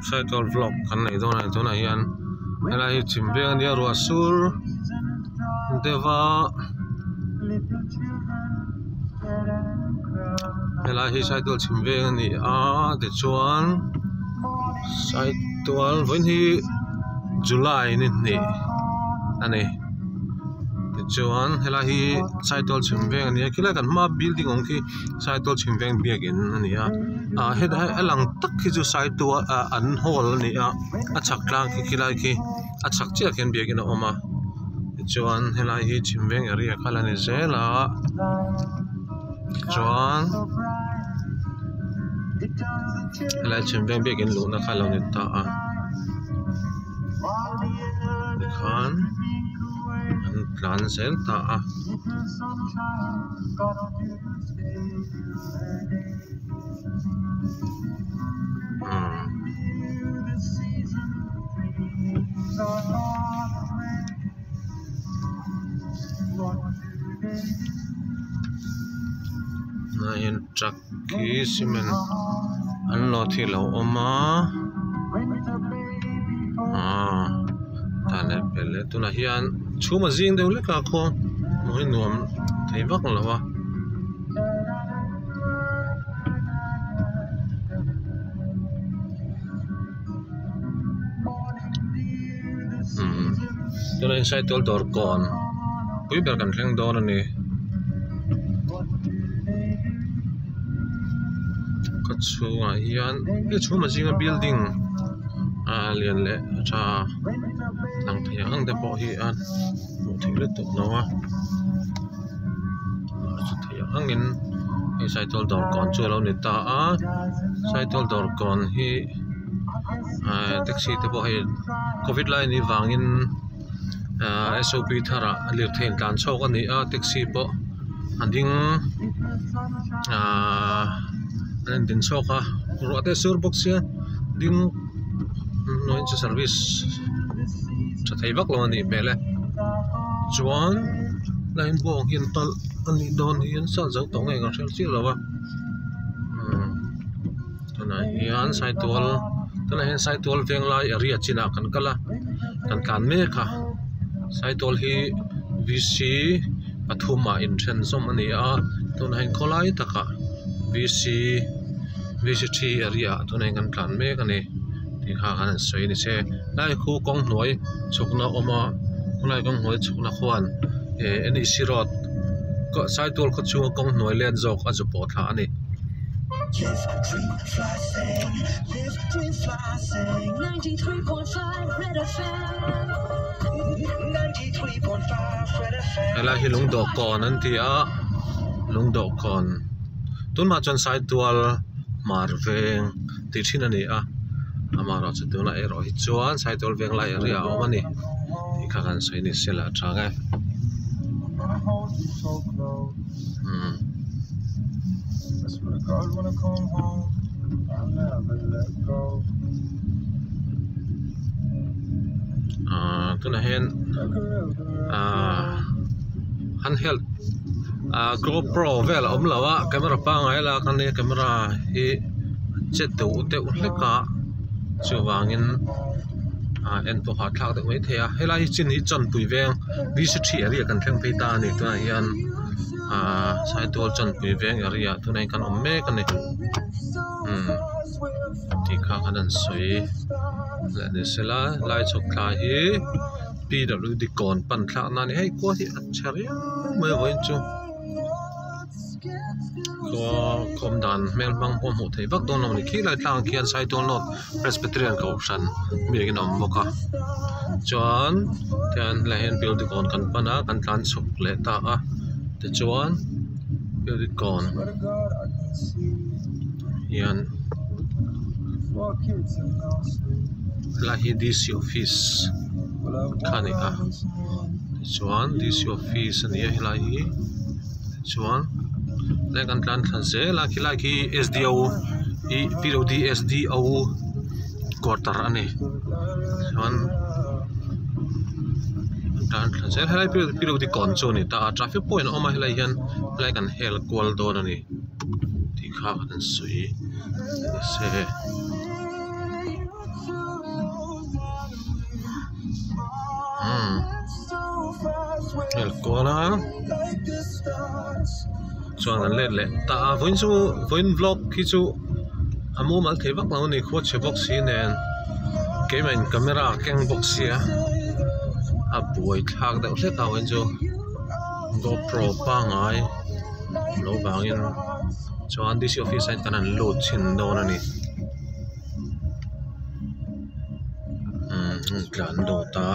Saitual vlog kan nei dawn a ni tunah hian helai hi chim veng ania ruah sur deuh a helai hi saitual chim veng a ni a tichuan saitual vawiin hi july ni hnih a ni tichuan helai hi saitual chim veng a ni a khilai kan hmaa building awm khi. Saitual chhimveng biakin a ni a ah hetlai a lang tak hi chu saitual ah an hall a ni a a chhak tlang khi khilai khi a chhak chiah khian biakin a awm a tichuan helai hi chhimveng area kha la ni zel a chuan helai chhimveng biakin luhna kha a lo ni ta a tikhan an tlan zel ta a. Tunah hian truck hi cement an load hi a lo awm a aaa tah leh pel leh tunah hian chhum a zing deuh hlek a khaw hmuh hi nuam thei vak lo a. Tunah hian Saitual dawr kawn pui ber kan thleng dawn a ni. Khaw chhungah hian hei chhuma zinga building ah lian leh tha lang thei ang ang te pawh hi a hmuh theih lutuk lo a chu thei ang angin hei Saitual dawr kawn chu a lo ni ta a Saitual dawr kawn hi ahh taxi te pawh hei covid lai anih vangin ahh s o p tharah lirthei in tlan chhuak a ni a taxi pawh a ding ahh an in din chhuak a ruah te a sur bawk sia ding chu service tha thei vak lo a nih hmel e chuan line bawng hi an talh a nih dawn hi an sat zo tawh nge ka hre chiah lo a umm tunah hian saitual tunah hian saitual veng lai area chinah kan kal a kan tlan mek a saitual hi v c pathumah inthen zawm a ni a tunah hian khawlai takah v c v c three area ah tunah hian kan tlan mek a ni tih kha kan han sawi a ni che lai khu kawng hnuai chhukna a awm a khawlai kawng hnuai chhukna khuan eh n e c road saitual khaw chhunga kawng hnuai let zawk a zu pawh thla a ni. Helai hi lungdawhkawn an ti a lungdawhkawn tunah chuan saitual hmar veng tih thin a ni a amaherawhchu tunah erawh hi chuan saitual veng lai area a awm a ni tih kha kan sawi ni se la a tha ang e. Aaa tunah hian aaa handheld aaa gopro vel a awm lo a camera pangngai a lak a nia camera hi che deuh deuh hlek a chuvangin ah en pawh hahthlak deuh maithei a helai hi chin hi chawnpui veng v c three area kan thleng phei ta a ni tunah hian ah saitual chawnpui veng area tunah hian kan awm mek a ni umm tih kha khan an sawi leh ni sela lai chhawk thla hi p w d kawn pan thlak na a ni hei khua hi a chhe riau mai a vawiin chu. Khua khawm dan hmel hmang pawh hmuh theih vak dawn lo a ni khilai tlangah khian Saitual North Presbyterian Kohhran biakin a awm bawk a chuan tihian helaiah hian Building kan pan a kan tlan chhuk leh ta a tichuan building hian helai hi d c office kha a ni a tichuan d c office a ni a helai hi. Chuan tlai kan tlan thla zel a khilai khi s d o ih p o d s d o quarter a ni chuan Tan thla zel helai P W D kawn chu a ni ta a traffic point a awm a helai hian helai kan hel kual dawn a ni tih kha kan sawi nise. Umm hel kual a chuan kan let leh ta a vawiin chu vawiin vlog hi chu a mumal thei vak lo a ni khua chhe bawk si nen keimah in camera a keng bawk sia a buai thlak deuh hlek a vawiin chu gopro pangai lo vangin chuan D C office ah hian kan han lut chhin dawn a ni umm tlan lut a.